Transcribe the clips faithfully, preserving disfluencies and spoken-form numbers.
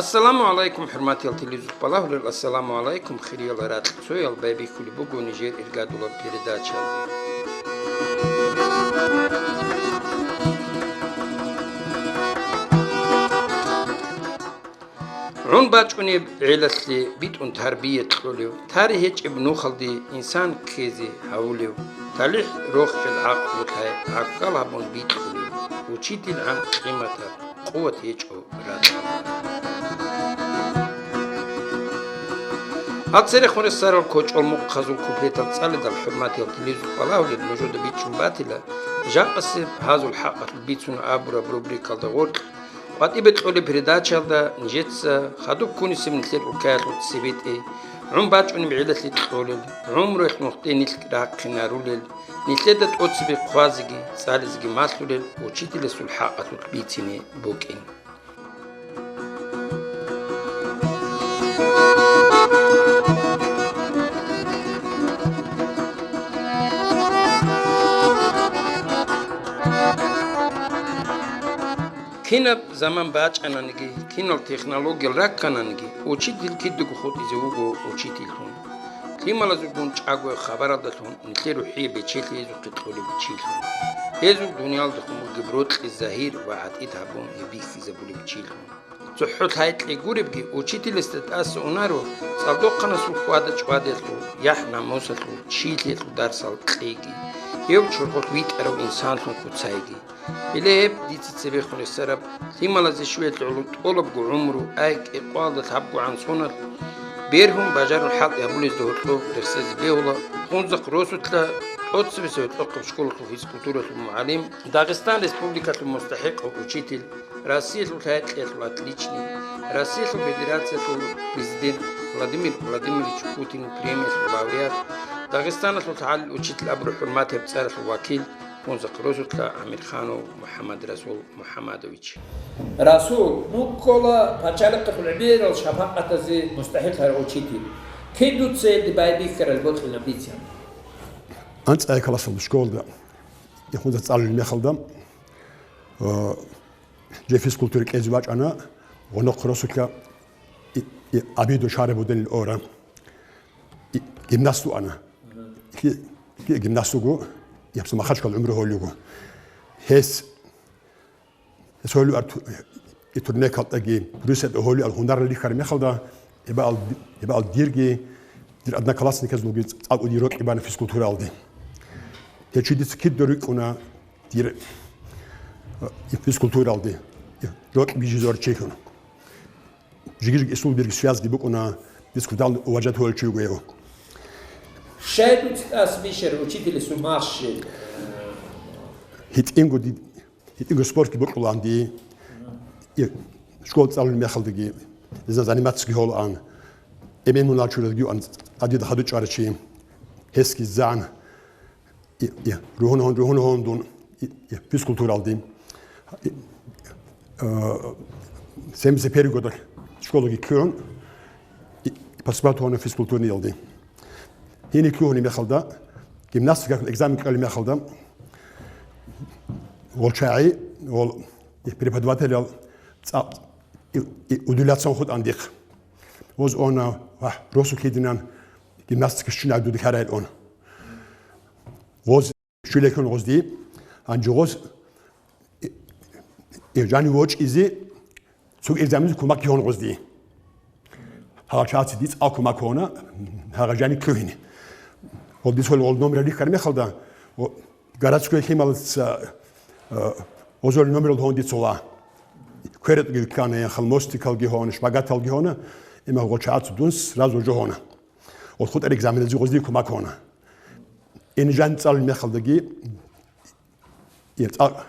Ассаламу гӀалайкум, хӀурматиял телевизор балагьулел, ассаламу гӀалайкум, хириял ракьцоял, байбихьулеб буго нижер иргадулаб передача. ГӀун бачӀунеб гӀелалъе битӀун тарбия кьолев, тарихӀ гьечӀеб нухалде инсан ккезе гьавулев, талихӀ рохел гӀакълу лъай гӀахьал гьабун бикьулев, учитель гӀан къиматаб, къуват гьечӀо ракьалда. Гьаб церехун рехсарал кочӀол мухъазул куплетал цӀалидал, хӀурматиял телевизор балагьулел, нужеда бичӀчӀун батила жакъасеб гьазул хӀакъалъулъ бицун абураб рубрикалда гъоркь, къватӀибе кьолеб передачаялда нижеца хадуб ккунисеб нилъер улкаялъул цебетӀи, гӀун бачӀунеб гӀелалъе кьолел, гӀумруялъ нухде нилъ рахъинарулел, нилъеда тӀоцебе хъвазеги, цӀализеги малъулел учителасул хӀакъалъулъ бицине букӀин. Кинаб заман бачӀананиги, кинал технологиял раккананиги, учитель кидаго хутӀизе вуго учительлъун. Лъималазулгун чӀаго хабаралдалъун нилъер рухӀие бечелъи гьезухъе кьолеб чилъун. Гьезул дуниялалдехун бугеб рокьи загьир ва гӀатӀид гьабун гьеб бихьизабулеб чилъун. ЦохӀо лъай кье гуребги, учителасда тӀаса унаро цӀалдохъанасул хьвада-чӀвадиялъул, яхӀ-намусалъул, чилъиялъул дарсал кьеги, гьев чорхолъ витӀарав инсанлъун куцайги. Гьеле гьеб дица цебехун рехсараб, лъималазе щвеялъе гӀоло тӀолабго гӀумру, ай, кӀикъоялда лъабгогӀан соналъ бергьун бажарун хӀалтӀи гьабулезда гьоркьоб рехсезе бегьула Хунзахъ росулъа тӀоцебесеб гьоркьохъеб школалъул физкультуралъул мугӀалим, Дагъистан Республикалъул мустахӀикъав учитель, Россиялъул лъай кьеялъул отличник, Россиялъул Федерациялъул Президент Владимир Владимирович Путинил премиялъул лауреат, Дагъистаналъул лъагӀалил учитель абураб хӀурматияб цӀаралъул вакил, Хунзахъ росулъа ГӀамирханов МухӀаммадрасул МухӀаммадович. Расул, ну ккола пачалихъалъул гӀемерал шапакъатазе мустахӀикъ гьарав учитель. Кин дуца гьелде байбихьарал бокьилан бициан? АнцӀила классалда школалда, Хунзахъ цӀалулел мехалда, э, Жо физкультура кьезе вачӀана, гъонохъ росулъа и, и, Абидов Шарабудинил ора. И, гимнаст вуана. Ихи, ихи гимнаст вуго, я, гьабсагӀат Махачкала гӀумру гьолюго. Гьес, гьес гьолюар ту-, и турнекалдаги, Брюссельда гьолюар гьунарал рихьараб мехалда, гьебал, гьебал дирги, дир одноклассниказулги цӀакъ дир рокьи бана физкультуралде. Гьев чи дица кидаго рикӀкӀуна, дир, э, физкультуралде, э, рокьи бижизор чехьун. Жиги-жиги исул бирги связги букӀуна, дицго дал уважать гьолев чи вуго гьев. Щай дуца тӀаса бищараб учителасул мах щиб? ГьитӀинго ди-, гьитӀинго спортги бокьулаан ди. Э, школа цӀалулел мехалдаги, гьезда заниматсги гьолаан. Эмен мунагьал чуралги вуан, гьадида хадур чӀварав чи. Гьесги зан. И, и, ругьун-, ругьун-, ругьун дун, и, и, физкультуралде. И, э, семьдесят первый годалъ школаги ккун, и, поступать гьуна физкультурниялде. Гьениб лъугьунеб мехалда, гимнастикалъул экзамен кьолеб мехалда, гъолчагӀи, гъол, и, преподавателал цӀакъ, и, и, удивляться хутӀана дихъ. Гъоз ана, вагь, росулъ гьединан гимнастика щунал дуда лъарайил он. Гъоз щулехьун гъозди, гьанже гъоз, э, э, жанив вочӀизе, цоги экзаменалъе кумек гьабун гъозди. Гьагъа чагӀаца дица кумек гьабуна, гьагъа жанив лъугьине. Гъол дица гьол номер рихьараб мехалда, о, городской лъималаца, э, гъозул номерал гьон дица гьола. КвератӀги вихьана, я холмостикалги гьона, шпагаталги гьона, имма гъол чагӀаца дун сразу жо гьона. Гъол хутӀарал экзаменалъе гъозди кумек гьабуна. Ин жан цӀалул мехалдаги, ир цӀа-,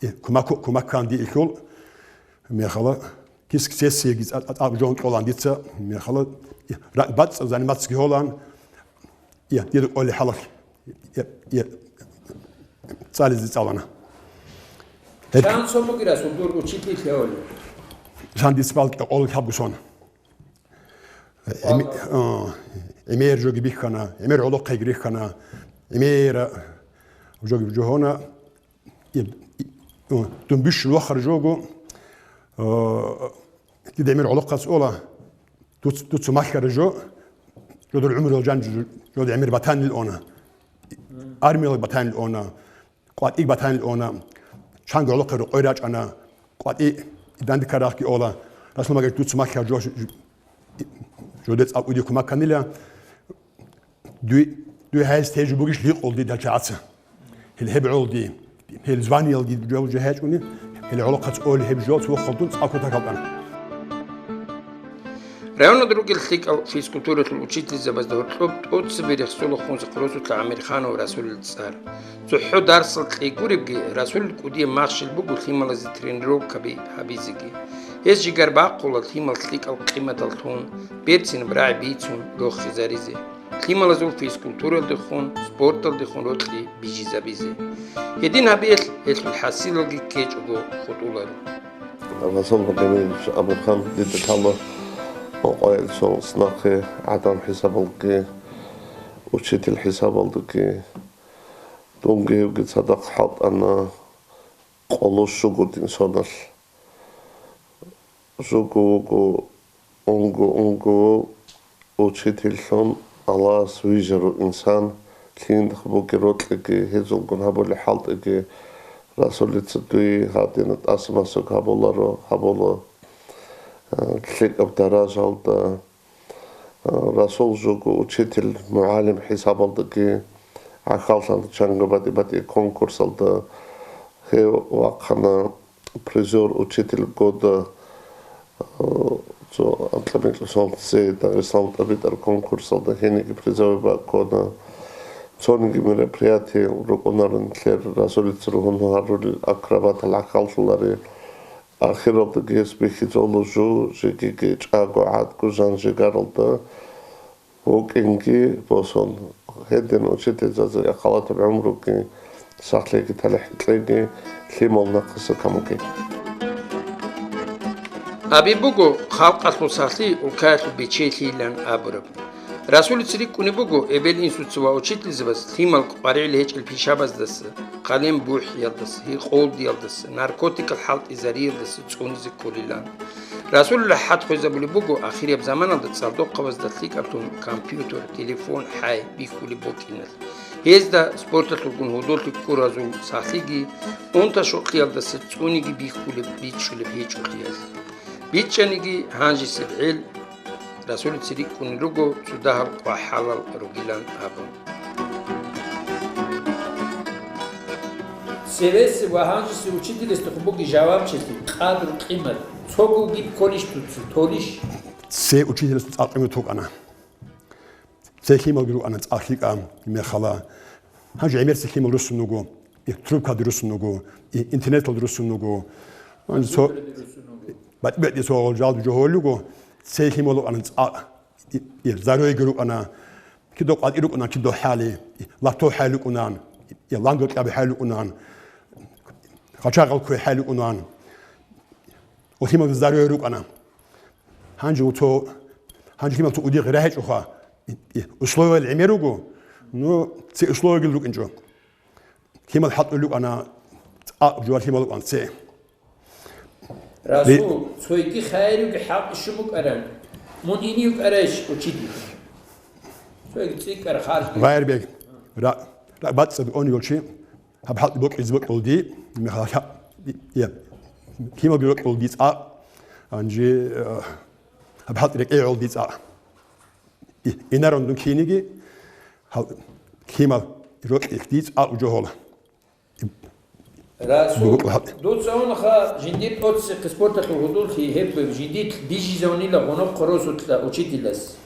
ир кумак-, кумакан диилъул мехала, кис сессияги цӀа-, цӀа-, цӀа-, жон кьолан дица мехала, ир ра-, бацӀцӀад заниматсги гьолан, ир дир къоли хӀалалъ, ир, ир цӀализе цӀалана. Гьеб- Чан сон бугила дур учитель гьевали? Жан дица балкӀа къоло лъабго сон. Эме-, а, эмер жоги бихьана, эмер гӀолохъеги рихьана, эмера жоги жогьона, и, и, а, дун бищун вахар жого, а, Дида гӀемер гӀолохъац ола, дуц-, дуца малъара жо, жодор гӀумрул жан жо-, жодор гӀемер батанил она, армиял батанил она, къватӀиг батанил она, чанго гӀолохъе рокъой рачӀана, къватӀи дандикарахъги ола, Расул Магомедович, дуца малъара жо, жо-, жодец акӀуди кумаканила, Дуй, дуй гьайс тежу бугищ ликъулди дачагӀаца. Гьел гьеб гӀолди, гьел званиялги жо-, жо гьечӀуни, гьел гӀолохъац оли гьеб жо цо халдун цӀакъ кутакалдана. Районалда ругел лъикӀал физкультуралъул учительзабазда гьоркьоб тӀоцебе рехсола Хунзахъ росулъа ГӀамирханов Расулил цӀар. ЦохӀо дарсал кьей гуребги, Расулил кӀудияб махщел буго лъималазе тренировкаби гьабизеги. Гьес жигар бахъула лъимал лъикӀал къиматаллъун, берцинаб рагӀи бицун рохизаризе. Лъималазул физкультуралдехун, спорталдехун рокьи бижизабизе. Гьедин гьабиялъ гьелъул хӀасилалги ккечӀого хутӀуларо. Расул Магомедович Амирхан дида лъала къвайилъул снахъе гӀадан хӀисабалги, учитель хӀисабалдаги. Дунги гьевги цадахъ хӀалтӀана къоло щуго дин соналъ. Жуго вуго унго-унго учительлъун Аллагьас вижару инсан, лъиндах буги рокьиги, гьезулгун гьабули хӀалтӀиги, Расулица дуе гьадина тӀаса-масуг гьабуларо, гьабула. Э, лъикӀаб даражалда, э, Расул жуго учитель, мугӀалим хӀисабалдаги гӀахьаллъана, чанго батӀи-батӀи конкурсалда гьев вахъана. Призер учитель года, э, цо анкьабилеб цей Дагъистан тӀабитӀар конкурсалда гьениги призовый бакӀ ккона. Цониги мероприятие рукӀунарин нилъер Расулица ругьун гьарулел акробатал гӀахьаллъулари. Ахиралдаги гьес бихьизавула жо жегиги чӀаго гӀадго жан-жигаралда. ВукӀинги босун. Гьедин учительзазе халатаб гӀумруги, сахлъиги талихӀ кьеги, лъимал нахъаса камуги. Абе буго халкъалъул сахлъи улкаялъул бечелъийилан абураб. Расулица рикӀкӀунеб буго эбел-инсуца ва учительзабаз лъимал къваригӀел гьечӀел пишабаздаса, къален бухӀиялдаса, гьикъолдиялдаса, наркотикал хӀалтӀизариялдаса цӀунизе кколилан. Расул рахӀат хвезабулеб буго ахираб заманалда цӀалдохъабазда лъикӀаблъун компьютер, телефон, хӀай бихьулеб букӀиналъ. Гьезда спорталъулгун гьудуллъи ккуразул сахлъиги унта-щокълъиялдаса цӀуниги бихьулеб бичӀчӀулеб гьечӀолъиялъ. БичӀчӀаниги гьанжесеб гӀел Расулица рикӀкӀунел руго цо дагьаб къвахӀалал ругилан абун. Цевесев ва гьанжесев учителасдехун бугеб жавабчилъи, къадру-къимат, цого вугеб кколищ дуца, толищ? Цеве учителасул цӀакъ къимат букӀана. Цеве лъималги рукӀана цӀакъ лъикӀаб мехалда. Гьанже гӀемерисел лъимал руссун руго, и трубкаде руссун руго, и интернеталде руссун руго. Гьанже цо батӀи-батӀи цо гъол жал жо гьолел руго, цеве лъимал рукӀана цӀакъ. И, и, заройги рукӀана, кидо къватӀи рукӀуна, кидо хӀали, и, лато хӀали рукӀуна, и, ланго кьаби хӀали рукӀуна, гъачагъал кквей хӀали рукӀуна. Лъималги зарой рукӀана. Гьанже цо, гьанже лъимал цо удихъе рагьечӀоха, и, и, условиял гӀемер руго, ну, цеве условиягил рукӀинчӀо. Лъимал хӀалтӀулел рукӀана цӀакъ, жугьа лъимал рукӀана цеве. Расул, цоги хайируги хӀалтӀи щун букӀараб, мун гьенив вукӀарайищ учитель? Цоги цӀикӀкӀар харжги. Гъайрбек, ра-, ра-, бацӀцӀад унев чи, гьаб хӀалтӀи бокьизе бокьулди, мехалъ, я, лъималги бокьулди цӀакъ, гьанже, э, гьаб хӀалтӀи рекӀегӀулди цӀакъ. И-, инарун дун киниги, гьал-, лъимал рокьихъ дица акъ жо гьола. Расул, бугу хал- дуца унаха жиндир тӀоцехъе спорталъул гьудуллъи гьеб жиндилъ бижизавунила гъунохъ росулъа учителас.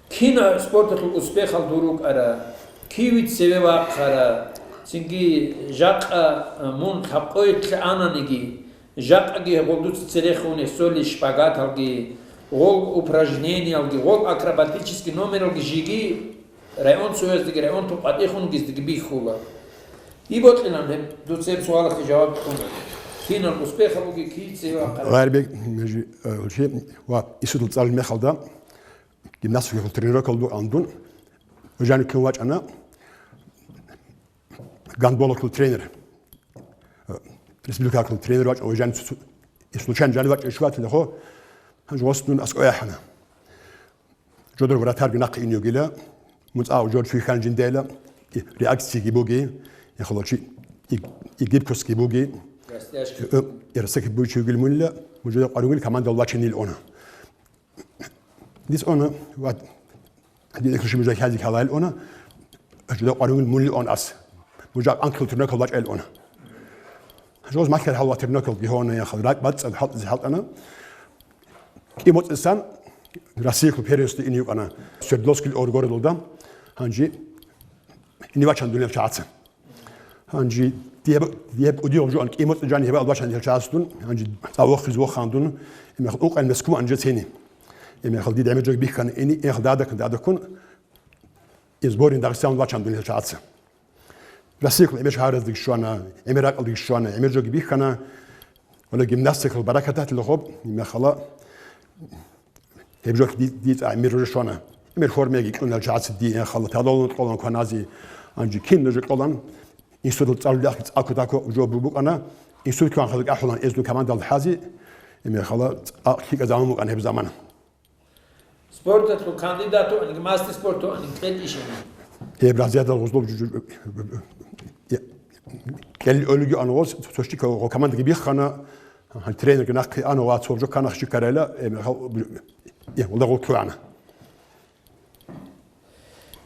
Кин спорталъул успехал дур рукӀара, кивит цеве вахъара, цинги жакъа, а, мун лъабкъоялъе ананиги, Жакъаги гьеб гъолдуца церехун гьесулел шпагаталги, гъол упражнениялги, гъол акробатический номералги жеги район цояздеги, район тукъатӀехунгиздеги бихьула. Дие бокьилан гьеб, дуца гьеб суалалъе жаваб кьуна. Кинал успехал бугеб, кив цеве вахъараб? Гъайрбек, межи, э, чи, ва исудул цӀалул мехалда гимнастикалъул тренировкал букӀана дун, жанив ккун вачӀана. Гандболалъул тренер, э, республикалъул тренер вачӀун, ва жанив цу-, цу-, случайно жанив вачӀун щватилахо, Гьанже гъос дун аскӀой ахӀана. Жодор вратарги нахъе ин йогила, муцӀа жо чуйхан жиндайла, и реакциги буги, яхалачи и, и гибкостги буги, Растяжки. Э, э, ирсаки буги чуйгил мунила, мужа къаругил командал вачинил она. Дис она, ва дин экши мужа хязи халаил она, жуда къаругил мунил он ас. Мужа анкил турнакал вачаил она. Жоз махер хал ватернакал гихона яхал рак бацӀцӀад халтӀизе халтӀана. КӀи моцӀисан Россиялъул первенство ин юкъана Свердловский городалда. Гьанжи ин вачан дунел чагӀаца. Гьанжи диеб, диеб удиев жуан кӀи моцӀи жан гьебал бачан дунел чагӀаца дун. Гьанжи цӀа вохиз вохан дун. Эмехал укъан Москва анжа цени. Эмехал дида гӀемер жо бихьана ини, эмехал дадакан дадакун. Из сборин Дагъистан вачан дунел чагӀаца. Россиялъул гӀемер шагьараздеги щвана, гӀемер ракьалдаги щвана, гӀемер жоги бихьана. Вала гимнастикал баракаталъе хоб, мехала гьеб жо ди-, дица гӀемер рожа щвана. ГӀемер формаги кьуна чагӀаца ди, мехала талалун кьолан кванази, анжи кин нужа кьолан, институтал цӀалулахъи цӀаку таку жо бу-, букӀана, институт кван халкь ахӀулан эзду командал хӀази, мехала цӀа-, лъикӀа заман букӀана гьеб замана. Спорталъул кандидату анги мастер спорту анги кьел ишина. Гьеб разиятал гъозлоб жу-, жу-, я, кьел олиги ангъос, цо щтика гъо командаги биххана, гьан тренерги нахъе ана ва цо жо канахъ щикарайла, эм, гьал, я, валда гъо куана.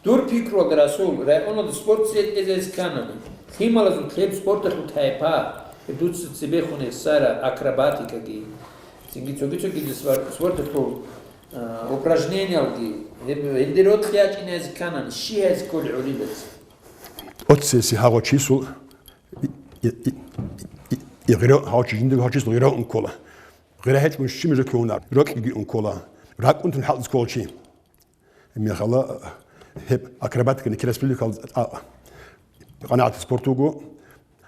Дур пикруялда, Расул, районалда спорт цӀе-, цӀезазе кканани, лъималазул лъеб спорталъул тайпа, гьеб дуца цебехун гьесара акробатикаги, цинги цоги-цогидас ва спорталъул, а, упражнениялги, гьеб, гьелде рокьи ячӀиназе кканани, щи гьазе кколей гӀолилаца? Оцеси гьагъо чисул и, и, и, и, и гъира-, гьав чи жиндир гьав чисул гъира ункола. Гъира гьечӀун щи мижа кколунар, рокьиги ункола. РакӀунтун хӀалтӀиз кколчи. Мехала гьеб акробатика ники республикал, а, къанагӀат спорт вуго.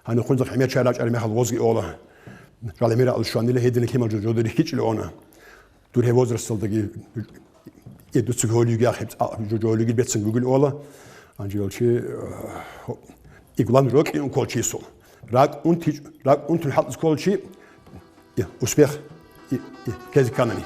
Гьанив хунзахъ гӀемер чай рачӀараб мехалъ гъозги ола. Жал гӀемер алъ щванила гьедина лъимал жо-, жодоре хьичӀила она. Дур гьеб возрасталдаги, э, дуцаги гьолиги ахӀиб, а, жо-, жо-, гьолиги беццан гугил ола. Анжи валчи, э, хо-, и главный рокьи унколчи исул. РакӀ унтич-, ракӀ унтун хӀалтӀиз кколчи, Э, успех, э, э, ккезе кканани.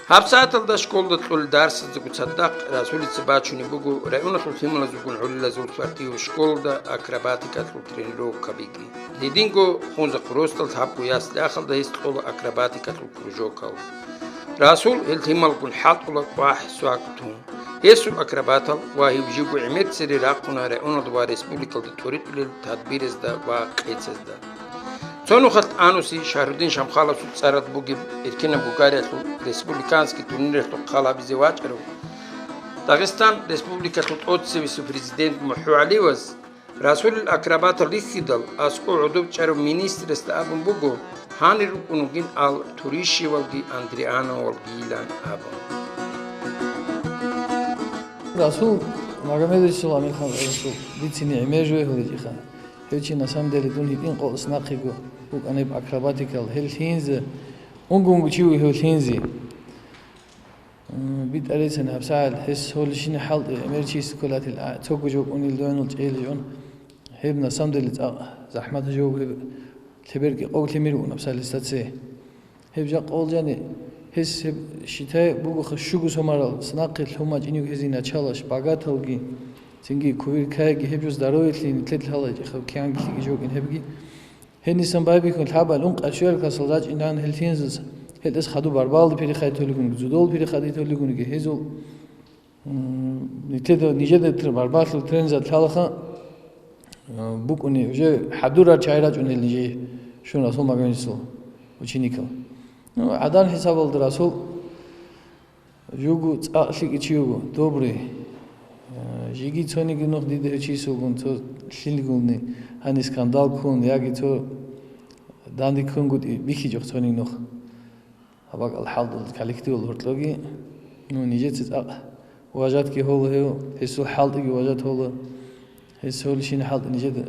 ГьабсагӀаталда школда кьолел дарсаздаго цадахъ Расулица бачунеб буго районалъул лъималазулгун гӀолилазул спортивный школда акробатикалъул тренировкабиги. Гьединго хунзахъ росдал гьабго ясли-ахалда гьес кьола акробатикалъул кружокал. Расул гьел лъималгун хӀалтӀула кӀвахӀ-свакӀ тун. Гьесул акробатал ва гьев живго гӀемер цере рахъуна районалда ва республикалда тӀоритӀулел тадбирезда ва къецазда. Цо нухалъ ануси Шагьрудин Шамхаловсул цӀаралъ бугеб эркенаб Бугариялъул республиканский турниралъухъ хал гьабизе вачӀарав Дагъистан Республикалъул тӀоцевесев президент МухӀу ГӀалиеваз Расулил акробатал рихьидал, аскӀов гӀодов чӀарав министрасда абун буго, гьанир рукӀун вугин ал Турищевалги Андриановалгийилан абун. Расул Магомедовичил Амирхан Расул, дица гӀемер жо гьечӀиха. Гьев чи, на самом деле, дун гьитӀин къо-, нахъего букӀанеб акробатикал, гьел лъинзе, унго-унго чи вуго гьев лъинзе. М, битӀарицин гьабсагӀат гьес гьолищина хӀалтӀи гӀемер чияс кколатил, а, цого жо кӀунил доянул чӀейилан. Гьеб, на самом деле, цӀакъ захӀмат жо гьеб, лъеберги къоглъи мир вугун гьабсагӀат гьесда цее. Гьеб жакъа гьолжани гьес гьеб, считай, бугоха щуго сомарал, нахъе лъугьун бачӀинев гьезие начало шпагаталги, цинги кувыркайги, гьеб жо здоровьелъи, нилъер лъалай чӀехаб киянги лъиги жо гьебги. Гьенисан байбихьун лъабал ункъ щуял классалда рачӀинегӀан гьел лъинзас, гьелдас хадуб барбалда переходить толигун, дзюдол переходить толигунги гьезул, м, нилъеда нижеда тр-, барбалъул тренерзат лъалаха, м, букӀуни уже хӀадурал чагӀи рачӀун гьел нижее щун Расул Магомедовичил ученикал. Ну, гӀадан хӀисабалда Расул Жуго цӀакъ лъикӀав чи вуго, добрый. Э, жеги цониги нух дида гьев чиясулгун цо лъилгулни, гьанив скандал ккун, яги цо данде ккунгутӀи бихьичӀо цониги нух. Гьаб бакӀал хӀалтӀул коллективал гьоркьоги, ну, нижеца цӀакъ уважатги гьола гьев, гьесул хӀалтӀиги уважат гьола. Гьес гьолищина хӀалтӀи нижеда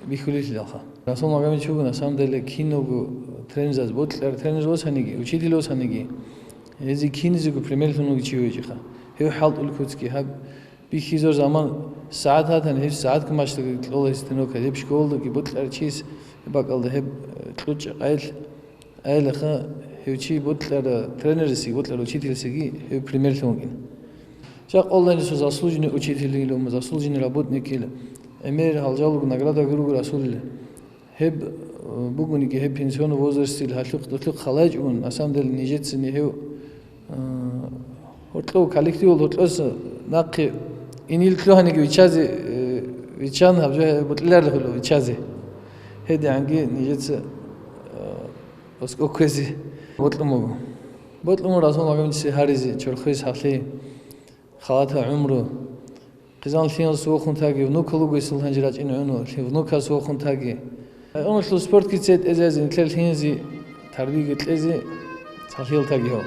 бихьулелъидалха. Расул Магомедович вуго, на самом деле, киналго тренерзабаз, бокьараб тренер восаниги, учитель восаниги, гьезие киназего примерлъун вугев чи вугевха. Гьев хӀалтӀулел куцги гьаб бихьизар заман сагӀат гьатани, гьеб сагӀат кумачдаги кьола гьес тренировка, гьеб школалдаги бокьарав чияс гьеб бакӀалда гьеб, э, кьучӀ къайил Гьелаха гьев чи бокьара тренерасеги, бокьара учительасеги гьев примерлъун вукӀин. Жакъа онлайнасул заслуженный учитель, заслуженный работникил, гӀемер гьалжалуго награда гуруго расулила. Гьеб, э, бугониги гьеб пенсионный возрастил гьалъухъ-далъухъ халайчӀун, на самом деле, нижецани гьев, э, гьоркьов коллективал гьоркьоса нахъе инил лъугьаниги вичазе, э, вичан гьаб жо бокьиларелъула вичазе. ГьедигӀанги нижеца, э, оскӀо кквезе бокьун буго. Бокьун буго Расул Магомедовичасе гьаризе, чорхолъи, халат гӀумру. Хъизан лъималаз вохун таги, внукал вугесул гьанже рачӀин гӀуну, лъи-, внукас вохун таги. Гьанже спортги цӀе тӀезе, нилъер лъимазе тарбияги кьезе цалъил таги гьав.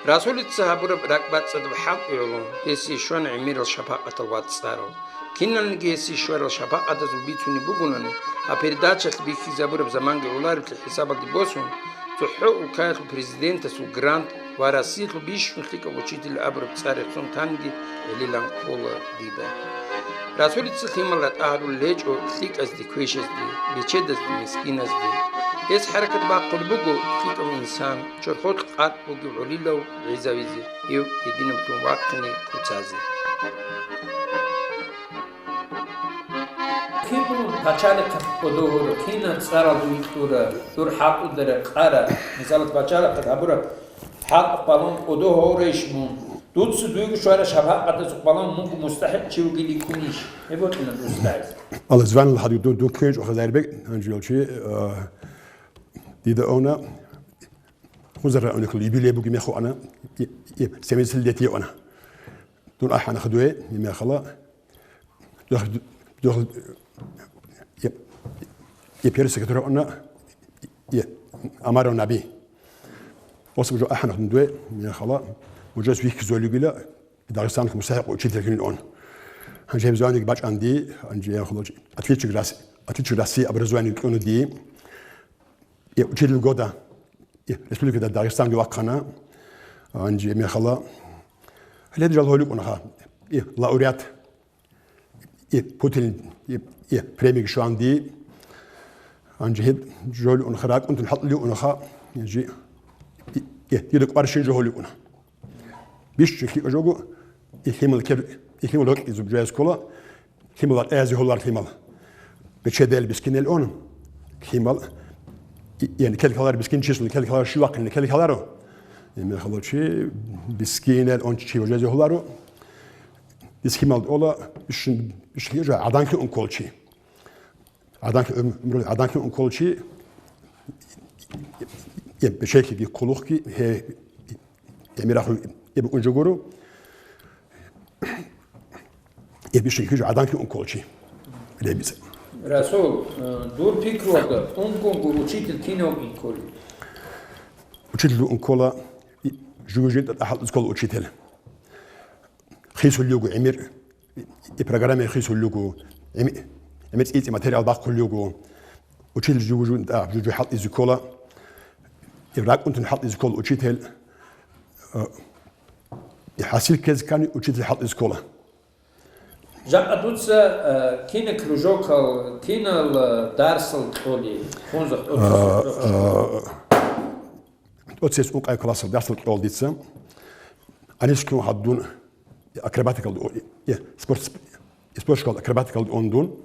Расулица гьабураб ракӀбацӀцӀадаб хӀалтӀи гӀоло, гьесие щвана гӀемерал шапакъатал вацӀцӀарал. Киналниги гьесие щварал шапакъатазул бицунеб бугони, гьаб передачалъ бихьизабураб заманги гӀолареблъи хӀисабалде босун, цохӀо улкаялъул президентасул грант ва Россиялъул бищун лъикӀав учитель абураб цӀар рехсон танги гӀелилан ккола дида. Расулица лъимал ратӀа гьарулел гьечӀо лъикӀазде, квешазде, бечедазде, мискиназде. Гьес хӀаракат бахъулеб буго лъикӀав инсан, чорхолъ къаркъ бугев гӀолилав гӀезавизе, гьев гьединаблъун вахъине куцазе. Кин дун пачалихъалъ кӀодо гьоро, кинаб цӀарал дуе кьура, дур хӀалтӀуда рекъара, мисалат, пачалихъалъ гьабураб хӀалтӀухъ балун кӀодо гьорейищ мун? Дуца дуего щварал шапакъатазухъ балун мунго мустахӀикъ чи вугилан ккунищ? Гьеб бокьуна дуца дагьес. Аллагь званил хадур дун, дун ккенчӀо хазарбек, гьанжел чи, а, дида она, Хунзар районикал юбилей буги меху ана, и, и, семидесятилетие она. Дун ахӀана хадуе, мехала, Дох-, дох-, я, я первый секретарь она, я, Амаров Наби. Особ жо ахӀана хадуе, мехала, уже свихки золюгила, Дагъистаналъ мустахӀикъ учитель гьин он. Гьанже гьеб званиеги бачӀана дие, гьанже я хулач, отличник Рос-, отличник России образование кьуна дие. Я учитель года. Я Республика Дагъистанги вахъана. Гьанже мехала. Гьеле жал гьолюкӀунаха. Я лауреат. Я Путин, я, я премиги щван дие. Гьанже гьеб жо гьолюкӀунаха, ракӀунтун хӀалтӀулев унаха. Гьанже, я, я, дила кӀвар щин жо гьолюкӀуна. Бищун лъикӀа жого, и лъимал кер-, и лъимал рокьи зубжояс ккола, лъимал ватӀаязде гьолар лъимал. Бечедел бискинел он, лъимал, и, яни кел калар бискин числу, кел калар шивахъин, кел каларо. Эми халачи бискинел он чи вожазе гьоларо. Дис лъимал ола, бищун, бищун лъикӀа жо гӀаданлъи ун кколчи. ГӀаданлъи, ум-, умрул гӀаданлъи ун кколчи, я бечелъиги хъулухъги, гье, я мирахъул, я букӀун жо гуро, я бищун хӀуж гӀаданлъи ун кколчи. Ребица. Расул, э, дур пикруялда, ункъунго учитель кинав ун кколев? Учитель ун ккола, и, жугьужин тӀатӀахӀалтӀиз ккола учитель. Хисулев вуго гӀемер, и программаялъ хисулев вуго, гӀемер, гӀемер цӀи-цӀи материал бахъулев вуго. Учитель жугьужун тӀа-, жугьу хӀалтӀизе ккола. И ракӀунтун хӀалтӀизе ккола учитель. Э, и хӀасил ккезе ккани учитель хӀалтӀизе ккола. Жакъа дуца, э, кина кружокал, кинал, э, дарсал кьолеб, хунзахъ тӀоцебесеб? Э, э, тӀоцебесеб ункъай классалъ дарсал кьола дица. Анискин гьадун акробатикалда, э, спорт, спорт школалда акробатикалда он дун.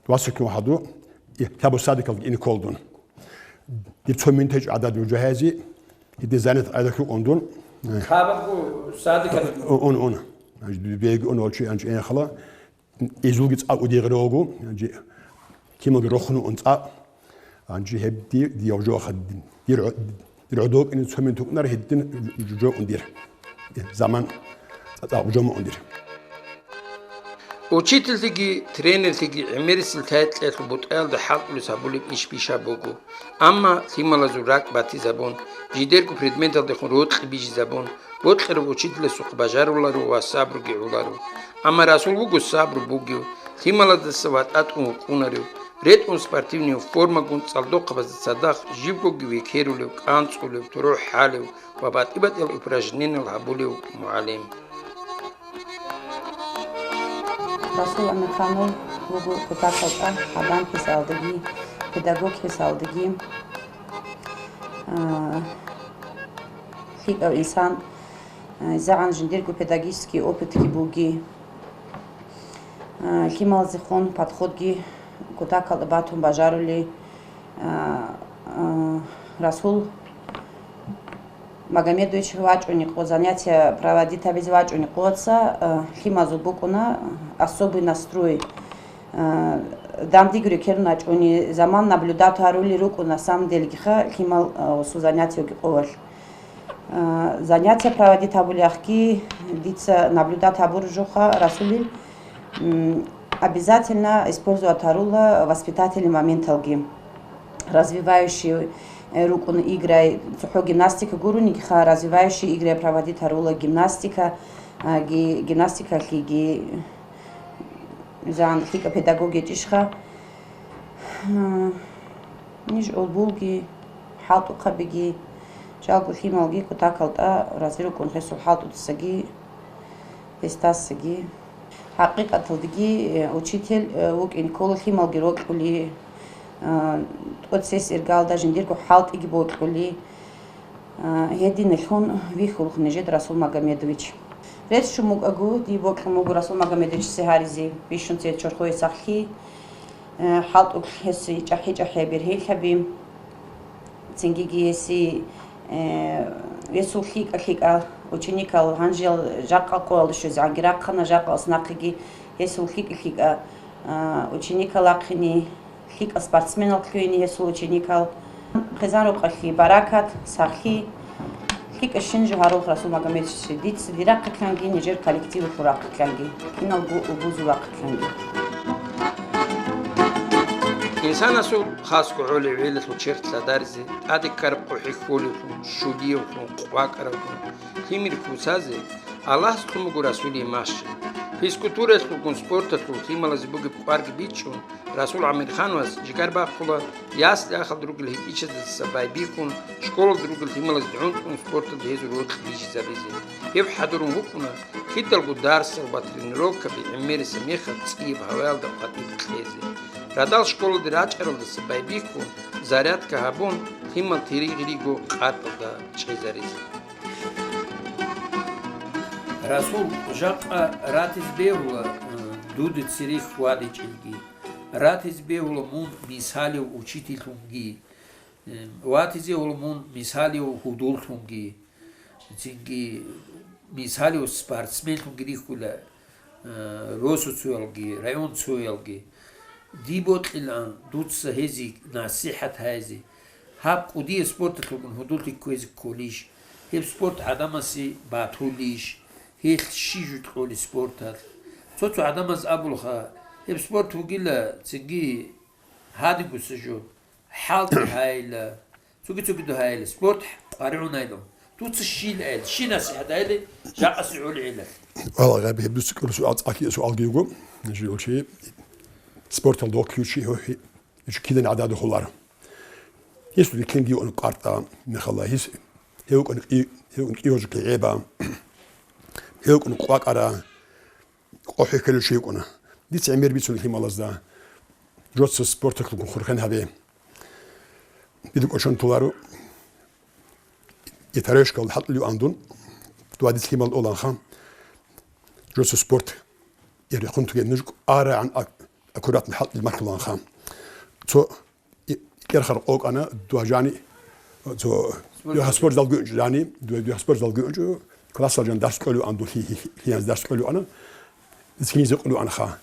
Васикин гьаду, э, лъабу садикалда ин ккола дун. Дир цо минут гьечӀо гӀадад жужахӀезе, гьедин занят гӀадахъе он дун. Лъабабго садикалда? Э, он, он. Беги он валчи анчӀ эн хала. Изулги цӀа удигъ рогу, анжи кималги рохун ун цӀа. Анжи гьеб ди-, дияв жо ха-, дир гӀо-, дир гӀодокӀин цо минут укӀунар гьедин жо ун дир. Заман цӀа-, цӀа жо ун дир. Учительлъиги тренерлъиги гӀемерисел тайкьялъул бутӀаялда хӀалтӀулес гьабулеб иш бишаб буго. Амма лъималазул ракӀ батизабун, жидерго предметалдехун рокьи бижизабун, бокьарав учителасухъ бажаруларо ва сабруги гӀоларо. Амма Расул вуго сабру бугев, лъималадаса ватӀа тӀун вукӀунарев, ретӀун спортивный формагун цӀалдохъабазда цадахъ живгоги векерулев, кӀанцӀулев, туру хӀалев ва батӀи-батӀиял упражнениял гьабулев мугӀалим. Расул Амирханов вуго кутакалда гӀадан хисалдаги Педагог гьесалдеги, а, лъикӀав инсан, а, изегӀан жиндирго педагогический опытги буги, а, лъималазехун подходги кутакалда батун бажарули, а, а, Расул Магомедович вачӀуни къо-, занятия проводить гьабизе вачӀуни къоца, а, лъимазул букӀуна особый настрой. А, дандигури керун ачӀуни, заман наблюдать гьарули рукӀун, на самом делегиха, лъимал, а, гъосул занятиеги къовалъ. А, занятия проводить гьабулиахъги дица наблюдать гьабуру жоха Расулил, м, обязательно использовать гьарула воспитательный моменталги. Развивающий, э, рукӀун играй, цохӀо гимнастика гурунигиха, развивающий играй проводить гьарула гимнастика, а, ги-, гимнастикалъиги, жан лъикӀа педагог гьечӀищха. А, ниж гӀолбулги, хӀалтӀухъабиги, жалго лъималги кутакалда рази рукӀун гьесул хӀалтӀудасаги, гьесдасаги. ХӀакъикъаталдаги, э, учитель, э, вукӀин ккола лъималги рокьули, э, тӀоцес иргалда жиндирго хӀалтӀиги бокьули, э, гьединалъун вихьулха нижеда Расул Магомедович. Рес чумукӀаго, дие бокьун буго Расул Магомедовичасе гьаризе, бищун цебе чорхое сахлъи, э, хӀалтӀулъ гьесие чӀахӀи-чӀахӀи бергьенлъаби. Цингиги гьесие, э, гьесул лъикӀа-лъикӀал ученикал гьанжел жакъа къоялда щвезегӀанги рахъана, жакъа снахъеги гьесул лъикӀа-лъикӀа, а, ученикал ахъине, лъикӀа спортсменал лъугьине гьесул ученикал. Хъизан рукъалъе баракат, сахлъи, лъикӀа щинжу гьарулха Расул Магомедовичасе, дица дир рахъалъанги, нижер коллективалъул рахъалъанги, киналго убузул рахъалъанги. Инсанасул хасго гӀолеб гӀелалъул черх лъадаризе, тӀаде ккараб къохӀи хьолевлъун, щулиевлъун, къвакӀаравлъун, лъимер ккусазе Аллагьас кьун буго Расулие махщел. Физкультуралъулгун спорталъул лъималазе бугеб кӀварги бичӀчӀун, Расул ГӀамирхановас жигар бахъула, ясли-ахалда ругел гьитӀинчаздаса байбихьун, школалда ругел лъималазде гӀунтӀун спорталда гьезул рокь бижизабизе. Гьеб хӀадурун вукӀуна кидалго дарсал ва тренировкаби гӀемерисеб мехалъ цӀияб гьаваялда къватӀиб кьезе. Радал школалде рачӀаралдаса байбихьун, зарядка гьабун, лъимал тиригъириго къатӀалда чӀезаризе. Расул, жакъа ратиз бегьула, э, дуда церехь вадичӀелги. Ратиз бегьула мун мисалив учительлъунги. Э, ватизе гьула мун мисалив гьудуллъунги. Цинги мисалив спортсменлъунги рихьула, э, росуцоялги, районцоялги. Дие бокьилаан дуца гьезие насихӀат гьайзе. Гьаб кӀудияб спорталъулгун гьудуллъи кквезе кколищ? Гьеб спорт гӀадамасе батулищ? Гьелъ щиб жо кьолеб спорталъ? Цо-цо гӀадамаз абулха, гьеб спорт вугила цинги гьадингуса жо, хӀалтӀи гьайила, цоги-цогидал гьайила, спорт къваригӀунайилан. Дуца щиб айила, щиб насихӀат гьайила, жакъасеб гӀолеб гӀелалъ? Валлагь, гьаб гьеб дуца кьураб суал цӀакъ суалги йиго. Жо чи спорталда вокьулев чи, гьев чи кидан гӀадада холаро. Гьесул риккинги вукӀун къартӀа, мехалда гьес, гьев вукӀун кӀи-, гьев вукӀун кӀиявжухъе гӀеба, гьев вукӀун къвакӀара, къохӀи кколев чи вукӀуна. Дица гӀемер бицун лъималазда, жо цо спорталъулгун хурхен гьабе. Дида кӀочон толаро, итарашкал хӀалтӀулев ан дун, дугьадиц лъимал оланха, жо цо спорт, я рехун тугеб нуж арагӀан ак-, аккуратно хӀалтӀулеб малъуланха. Цо и-, кӀерхар къокӀана, дугьа жани, цо, дугьа спортзалги унчӀо жани, дугьа, дугьа спортзалги унчӀо, классал жан дарс кьолев ан дун, лъи-, лъи-, лъиянз дарс кьолев ана, дица гьенизе кьолев анха.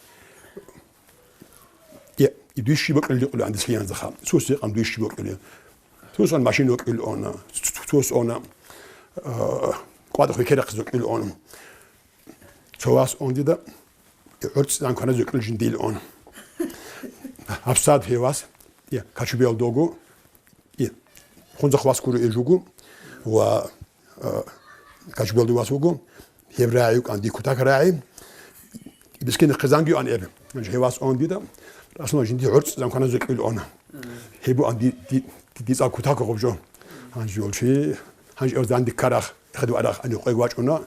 Я, и дуй щиб бокьулеб кьолев ан дица гьенизе ха. Цо цо гьекъан дуй щиб бокьулеб. Цо цо машин бокьулев ана, цо цо цо цо цо ана, а, кӀватӀ хвекерахъизе бокьулев ана. Цо вас он дида, я, гӀорцӀи цӀан кваназе кьул жиндил он. ГьабсагӀат гьев вас, я, Качубел дого, я, Хунзахъ вас гуро ил жуго, ва, а, Качубелда вас вуго, гьеб рагӀи вукӀан, дихъ кутак рагӀи, бискин хъизанги ан эб. Гьев вас он дида, Расулан жинди гӀорцӀи цӀан кваназе кьул он. Гьеб буан ди, ди, ди, ди цӀа кутак гъоб жо. Гьанже волчи, гьанже эр данди карах, хадуарах, ани къой вачӀуна.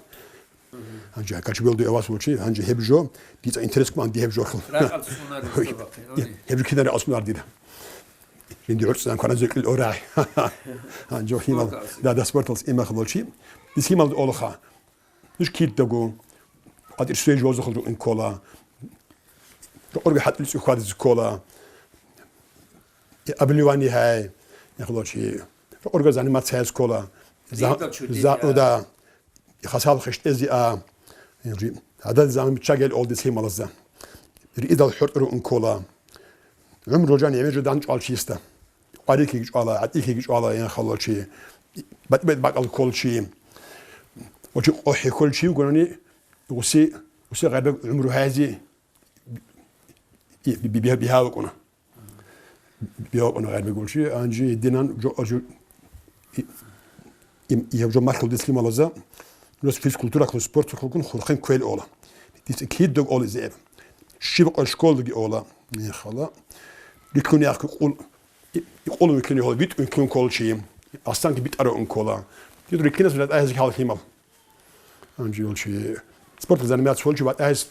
Гьанже Качубелда эвас вучи, гьанже гьеб жо, дица интерес ккун ди гьеб жо. Ракъал сунар Ой, рухӀал бахъин, ой. Гьеб жо кидан ракъал сунар дида. Жинди гӀурцӀизан кваназе кьил орай. Гьанже гьимал, спорталас. Да, да, спорталас имахлъулчи. Дис гьимал олха. Душ кирдаго. Къадир свежий воздухалда рукӀин ккола. Рокъорги хӀатӀил цӀухьадизе ккола. Обливание гьай. Яхлочи. Рокъорга заниматься гьайз ккола. За-, Ригьдал чудида. За-, да. Хасал хештӀезе а. Гьадал заман биччагел олдис гьималазда. Ригьдал хӀоркьор рукӀин ккола. ГӀумру жан гӀемер жо данчӀвал чиясда. Къварилъиги чӀвала, гӀатӀилъиги чӀвала, ян халал чи, батӀи-батӀи бакӀал ккол чи, ва чи къохӀи ккол чи вугони, уси, уси гъайбаг гӀумру гьайзи би-, би-, би-, бигьа вукӀуна. Бигьа вукӀуна гъайбагул чи, гьанжи гьединан жо-, жо-, и-, и-, и-, жо махьулдес лималаза, рос физкультурахъун, спортахъун хурхен квел ола. ДицӀи киддог олизе эб. Щиб къо школдаги ола, ян хала. Риккуни ахъи къул И, и къоло вилълъине гьола, витӀун ккун кколчи, астанги битӀарун ккола. Дир риккинас вилат гьезги гьал гьимал. Анжи волчи, спортал заниматься волчи ватӀайс,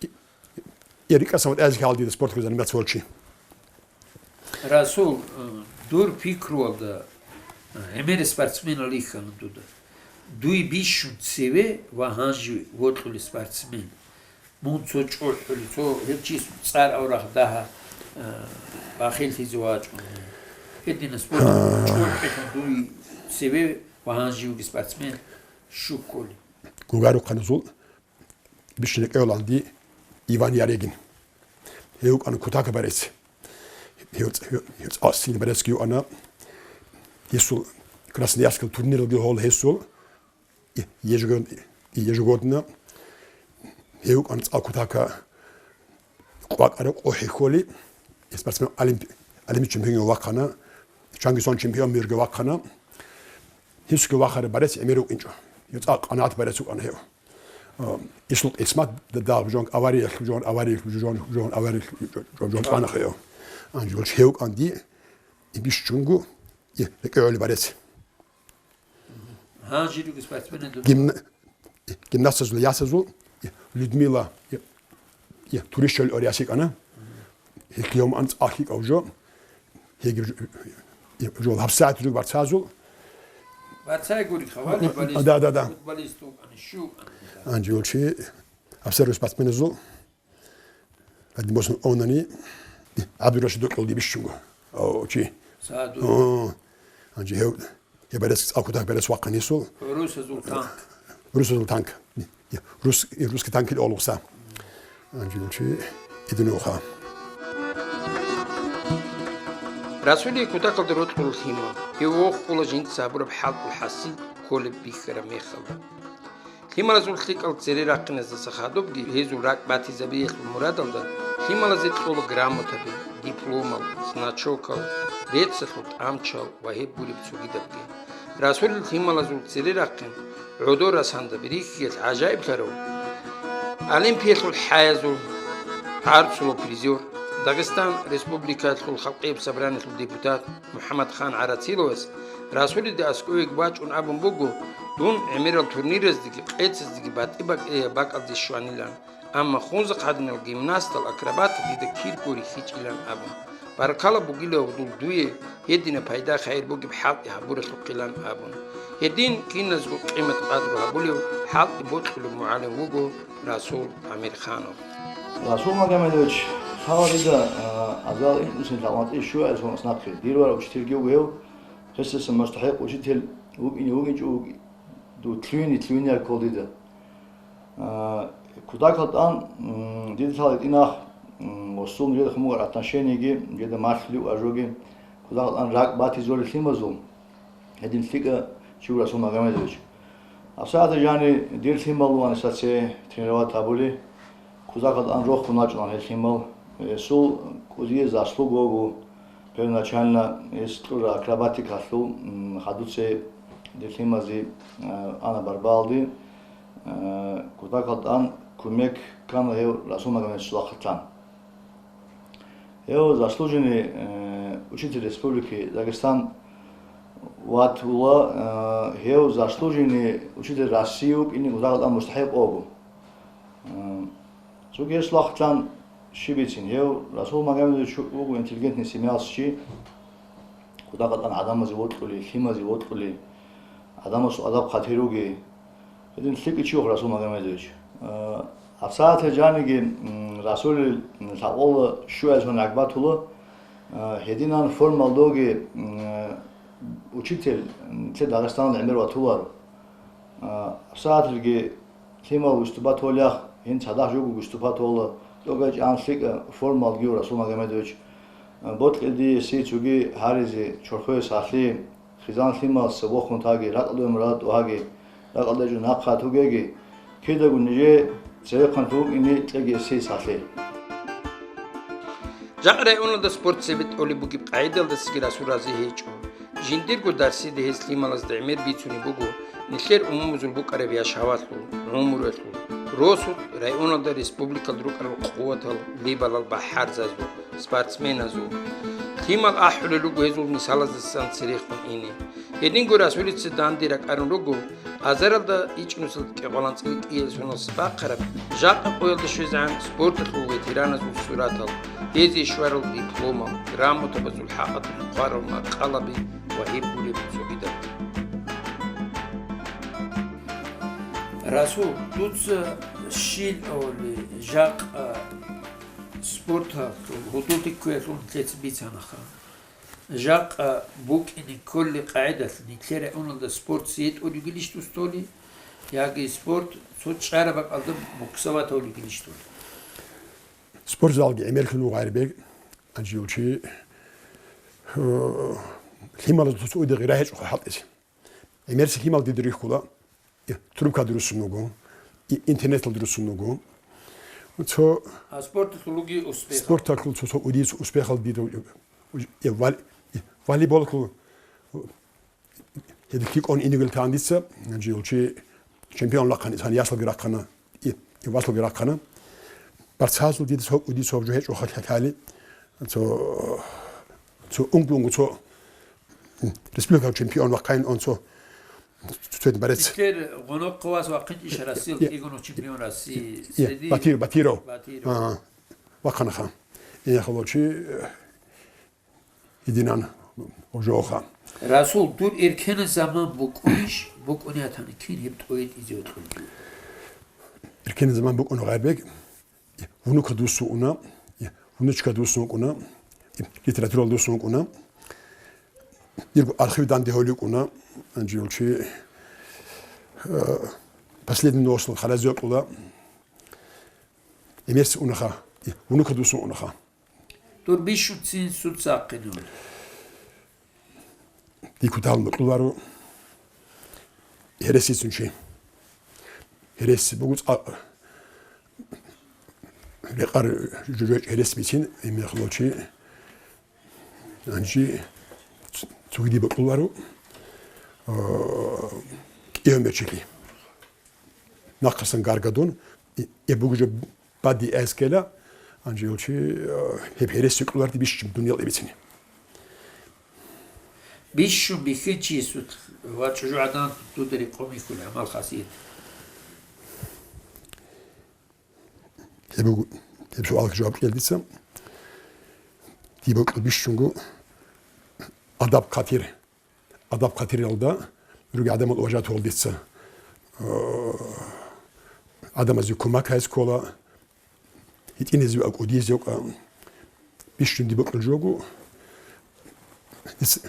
и, и рикӀасан ватӀайс гьал дида спортал заниматься волчи. Расул, э, дур пикруялда, э, гӀемер спортсменал ихьана дуда. Дуй бищун цеве ва гьанжи вокьули спортсмен. Мун цо чӀухӀули, цо гьев чияс цӀар аврагь дагьа, а, бахиллъизе вачӀун. Гьединас бо-, чӀухӀелъун дуй цеве ва гьанжи вуги спортсмен щуккули. Гугарухъаназул бищун рекӀелалди Иван Ярегин. Гьев вукӀана кутака барец. Гьев ц-, гьев, гьев цӀа син барецги вукӀана. Гьесул Красноярскил турниралги гьол гьесул. И ежегод-, и ежегодно гьев кӀван цӀакъ кутака къвакӀара къохӀи хьоли, спортсмен олимп-, олимпий чемпион вахъана, чанги сон чемпион мирги вахъана. Гьесги вахара барес гӀемер вукӀинчӀо. Гьев цӀакъ къанагӀат барес вукӀана гьев. А, исул къисмат да-, да, жон авариялъ, жон авариялъ, жон, жон авариялъ, жон, жон кӀана гьев. Анжи волчи гьев кӀанди, ибищунго, и, рекӀегӀоли барес. Гьанжи руги спортсмены ду- Гимна-, гимнастазул ясазул Людмила, я, я, Турищал ор ясикана. Гьикьом анц ахикав жо. Гьегир жо, я, жо гьабсагӀат руг барцазул. Барцай гури хавали, футболист. Да, да, да. Футболист у, ани шу, ани да. Анжи волчи гьабсару спортсменазул. Гьадин босун онани, ГӀабдурашид докьулди бищунго. О, чи? Саду. О, анжи гьев, гьев берес, цӀакъ кутак берес вахъан гьесул. Русазул танк. Русазул танк. Рус-, русский танк ил олугъса. Анжи чи идунуха. Расулие кутакалда рокьулел гьимал. Гьев вохула жинца гьабураб хӀалтӀул хӀасил кколеб бихьараб мехалда. Лъималазул лъикӀал цере рахъиназдаса хадубги гьезул ракӀ батизабиялъул мурадалда лъималазе кьола грамотаби, дипломал, значокал, реццалъул тӀамчал ва гьеб гуреб цогидабги. Расулил лъималазул цере рахъин гӀодор расанда бирихьиялъ гӀажаиблъарав, Олимпиялъул хӀаязул гӀарцулав призер, Дагъистан Республикалъул Халкъияб Собраниялъул депутат, МухӀаммадхан ГӀарациловас Расулида аскӀовеги вачӀун абун буго: «Дун гӀемерал турнираздеги къецаздеги батӀи-батӀияб бакӀалде щванилан, амма Хунзахъ гьадинал гимнастал, акробатал дида кир гурихьичӀилан», – абун. «Баркала бугилав дул дуе гьединаб пайда-хайир бугеб хӀалтӀи гьабуралъухъилан», – абун. Гьедин киназго къимат-къадру гьабулев, хӀалтӀи бокьулев мугӀалим вуго Расул Амирханов. Расул Магомедович, лъала дида, а, азал инкъусин лъалматӀи щуясун аснахъе. Дир вара учительги вуго гьев, гьесдаса мустахӀикъ учитель вукӀине вугинчӀо вуги-, ду лъугьине, лъугьинияр ккол дида. А, кутакал тӀан, м, дида лъала гьитӀинахъ, м, гъосул нужеда хъумугӀар отношениеги, нужеда малъулев ажоги, кутакал тӀан ракӀ батизолел лъимазул. Гьедин лъикӀа чи вуго Расул Магомедович. ГьабсагӀатда жани дир лъимал вугӀан саце тренировать гьабули, кутакал тӀан рохун вачӀунан гьел лъимал. Гьесул кӀудияб заслуга вуго, первоначально гьес кьура акробатикалъул, м, хадуце дир лъимазе, а, ана барбалди, а, кутакал тӀан кумек ккана гьев Расул Магомедовичасул вахъалъан. Гьев заслуженный, э, учитель Республики Дагестан ватула, э, гьев заслуженный учитель России вукӀине кутакал тӀан мустахӀикъ вуго. Э, цоги гьес вахъалъан щиб бицин, гьев Расул Магомедович вуго интеллигентный семьялъ чи, Дагъа-дагъан гӀадамазе вокьулей, лъимазе вокьулей, гӀадамасул адаб-хъатир ругей. Гьедин лъикӀав чи вуго Расул Магомедович. Э, гьабсагӀаталъ жаниги, м, Расулил лъабкъоялда щуялъун рагӀбатула, э, гьединан формалдаги, м, э, учитель, м, нилъер Дагъистаналда гӀемер ватуларо. Э, гьабсагӀаталъги лъимал выступать гьолеян, гьин цадахъ жого выступать гьола, тӀокӀаб чӀан лъикӀаб формалги вуго Расул Магомедович. Э, бокьа дие гьесие цоги гьаризе, чорхое сахлъи. Хъизан лъималаца вохун таги, ракӀалде мурад тӀогьаги, ракӀалде чӀун нахъа тугеги, кидаго нижее цевехъан вукӀине кьеги гьесие сахлъи. Жакъа районалда спорт цебе тӀолеб бугеб къагӀидалдасаги Расул рази гьечӀо. Жиндирго дарсида гьес лъималазда гӀемер бицунеб буго нилъер умумузул букӀараб яшавалъул, гӀумруялъул, росулъ районалда, республикалда рукӀарал къуватал, лъималал бахӀарзазул, спортсменазул. Лъимал ахӀулел руго гьезул мисалаздасан церехун ине. Гьединго Расулица данде ракӀарун руго азаралда ичӀнусиялда кӀикъоялда анцӀила кӀиялда соналъ бахъараб, жакъа къоялда щвезегӀан спорталъул ветераназул суратал, гьезие щварал дипломал, грамотабазул хӀакъалъулъ хъварал макъалаби ва гьеб гуреб цогидал. Расул, дуца щиб абуни, жакъа спорталъул, гьудул-тиккуялъул нилъеца бицанаха. Жакъа букӀине кколеб къагӀидалъ нилъер районалда спорт цее тӀолеб бугелищ дуца доли, яги спорт цо чӀараб бакӀалда букӀине батулеб бугелищ доли? Спортзалги гӀемерлъун вуго, Гъайрбек, гьанже чи, э, лъималазда цо цӀуйда гъира гьечӀоха хӀалтӀизе. ГӀемерисел лъимал дида рихьула, э, трубкаялда руссун вуго, и интернеталда руссун вуго. Цо А спорталъул руги успех? Спорталъул цо, цо удиц успехал дида, э, вал-, э, волейболалъул, э, гьединлъи кӀун инегил тан дица, гьанже чи чемпион рахъана, сан яслги рахъана, и, и васлги рахъана. Барцазул дида цо удиц гьаб жо гьечӀоха лъалъали. Цо, цо ункъ-ункъ цо республикалъул чемпион вахъайин он цо, цо борец. Нилъер гъонохъав вас вахъинчӀищ Россиялъ, Э, кӀиго чемпион России, э, Среди Батир-, Батиров. Батиров. А, вахъанаха. Инехалъ чи, э, гьединан гьаб жоха. Расул, дур эркенаб заман букӀунищ, букӀунеб батани, кин гьеб тӀоялде кьезе вокьулев? Эркенаб заман букӀуна, Гъайрбек. Внукал дуссун уна, внучка дуссун вукӀуна, литературал дуссун вукӀуна. Дирго архив данде гьолев вукӀуна, гьанже чи, э, последний новостал харазе вокьула. ГӀемерисел унаха, внукал дуссун унаха. Дур бищунцин суд сахъинав? Дихъ куталун бокьуларо гьересицун чи. Гьереси буго цӀа-, рекъар жо-, жо-, гьерес бицин, гьебмехалъ чи, гьанже цогиди бокьуларо, а, кӀиго мечелъи. Нахъасан гаргадун, и, и бугеб жо бадиб эскела, гьанже чи, э, гьеб гьерес вокьуларди бищун дуниял эбицине. Бищун бихьинчиясул ва чӀужугӀадан дуда рекъон бихьулеб гӀамал-хасият? Гьеб буго, гьеб суалги жаваб кьел дица. Дие бокьулеб бищунго адаб-хъатир. Адаб-хъатиралда ругел гӀадамал уважать гьабула дица. Э, гӀадамазе кумек гьабизе ккола, гьитӀиназеги кӀудиязе. Бищун дие бокьулеб жо буго, дица,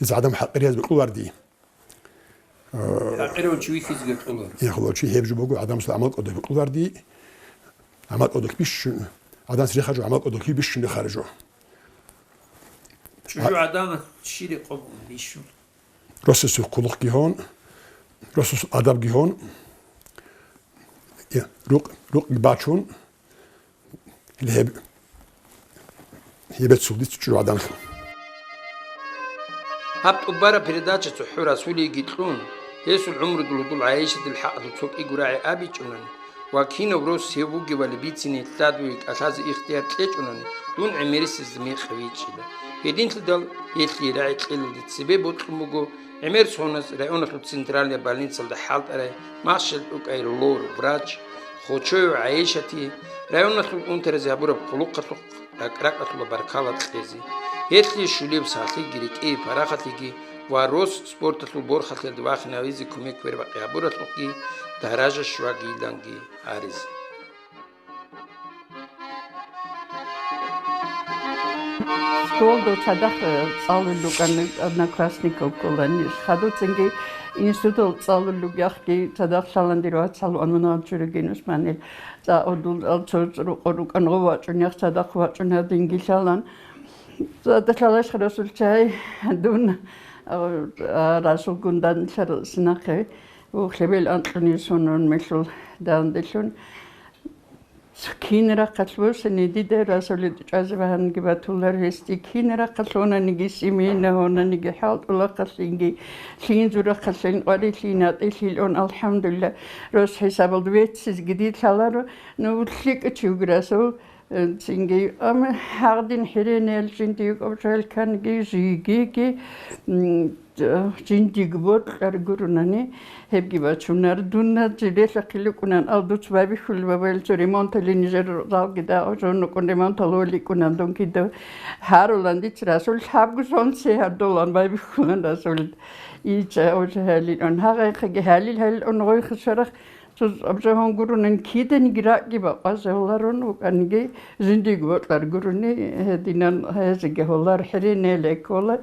дица гӀадамал хӀакъире гьабизе бокьуларди. Э, ХӀакъирав чи вихьизеги кьола. Ихалав чи гьеб жо буго, гӀадамасул гӀамал кӀодо бокьуларди, гӀамал кӀодо бищун, гӀадамас рехараб жо, гӀамал кӀодо бищун рехараб жо. ЧӀужугӀадан щиб рекъон бищун? Росасул хъулухъги гьабун, росасул адабги гьабун, э, рукъ-, рукъги бачун, гьеб-, гьеб беццулде чӀужугӀаданлъун. Гьаб тӀубараб передача цохӀо Расулиеги кьун, гьесул гӀумрудул гьудул ГӀайшатил хӀакъалъулъ цо кӀиго рагӀи абичӀунани, ва кинаб рос гьев вугевали бицине лъадве кӀалъазе ихтияр кьечӀунани, дун гӀемерисезда мекъи бичӀчӀила. Гьединлъидал гьелъие рагӀи кьелалде цебе бокьун буго гӀемер соназ районалъул центральный больницалда хӀалтӀарай махщел тӀокӀай лор, врач Хочоев ГӀайшатие, районалъул унтаразе гьабураб хъулухъалъухъ ракӀ-ракӀалъула баркала кьезе. Гьелъие щулеб сахлъиги, рекӀее парахатлъиги ва рос спорталъул борхалъиялде вахинавизе кумек-вербакъи гьабуралъухъги даража-щвагиланги гьаризе. Школда цадахъ, э, цӀалулел рукӀана, одноклассникал кколани. Хадуцинги институтал цӀалулел ругехъги цадахъ лъалан дир вацал Аминалчури Генусманил. ЦӀакъ гьудул цо рукъо рукӀан гъо вачӀунех, цадахъ вачӀун гьадинги лъалан. ЦӀакъ лъалаш Расул чай дун, а, а, Расул гундан лъарал синахъе, у, хлебел анкьуни сунун мелъул данделъун. Кин рахъалъ босани, дида Расулида чӀвазе багьанги батулар гьесде, кин рахъалъ гьонаниги, семейна гьонаниги, хӀалтӀулахъалъинги, лъинзу рахъалъин къварилъи, натӀилъилъун, алхӀамдулилла, рос хӀисабалда веццизги дид лъаларо, ну, лъикӀ чи вуграсул, э, цинги, ам, гьагъдин хӀиренел жинди юкӀаб жал канги, жигиги, м, Жиндиго бокьар гурунани, гьебги бачунар. Дунна жирелъахъе лукӀунан, ал дуц байбихьулеб бабаялъул ремонталин нижер залги дагъа жо нукӀун ремонтал воликӀунан дун кида гьарулан дица Расул лъабго сонце гьардолан байбихьулан Расул. Ича уже гьалилъун, гьагъайхъаги гьалил-гьалилъун гъойха шарах цо абжагьун гурунан киданиги ракӀги бакъвазе гьоларун вукӀаниги, жиндиго бокьар гуруни, гьединан гьезиги гьолар хӀиринел экола.